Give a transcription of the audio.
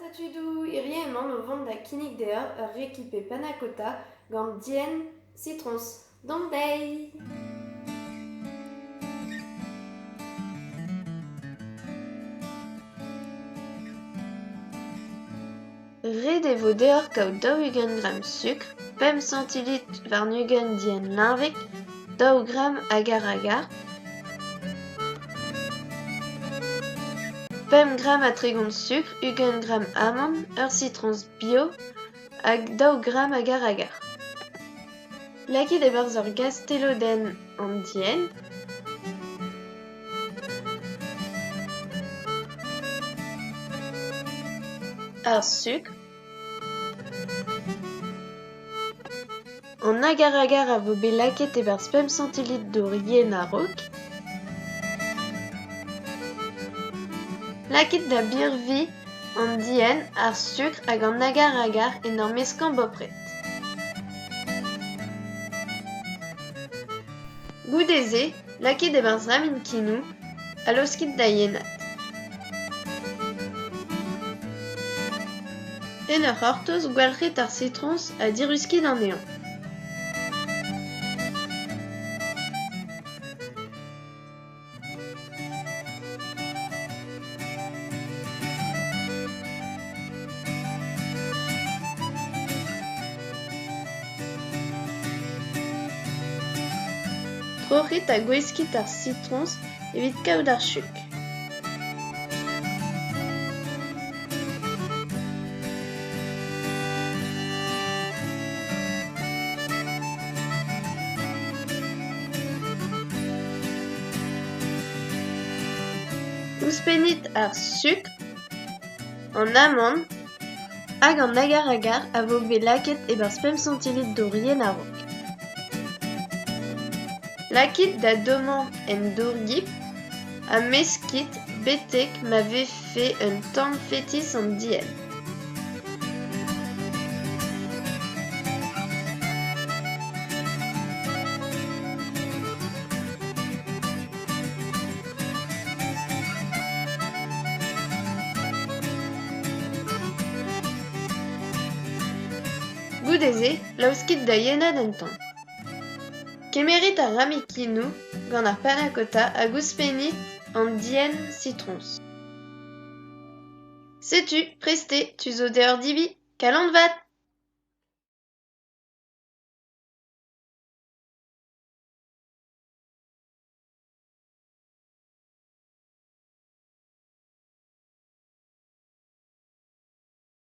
Ta tudoù, hirie emaon o vont da kinnig deoc'h ur rekipe panna cotta gant dienn sitroñs. Dont dezhi! Ret e vo deoc'h kaout 40 gramm sukr, pemp santilitr warn-ugent dienn liñvek, daou gramm agar-agar, pemp gramm ha 30 sukr, 20 gramm amann, ur sitroñs bio hag daou gramm agar-agar. Lakit e-barzh ur gastelodenn an dienn. Ar sukr. An agar-agar a vo bet lakaet e-barzh pemp santilitr dour yen a-raok. Lakit da birviñ an dienn, ar sukr hag an agar-agar en ur meskañ bepred. Goude-se, lakit e-barzh raminkinoù ha laoskit da yenat. En ur c'hortoz, gwalc'hit ar sitroñs ha diruskit anezhañ. Troc'hit ha gweskit ar sitroñs evit kaout ar chug. Ouzhpennit ar sukr, an amann hag an agar-agar a vo bet lakaet e-barzh pemp santilitr dour yen a-raok. Lakit da dommañ en dour-gib ha meskit betek ma vefe un tamm fetis an dienn. Goude-se, laoskit da yenat un tamm. Kemerit ar ramikinoù gant ar panna cotta hag ouzhpennit an dienn sitroñs. Setu, prest eo, tu zo deoc'h debriñ. Kalon vat!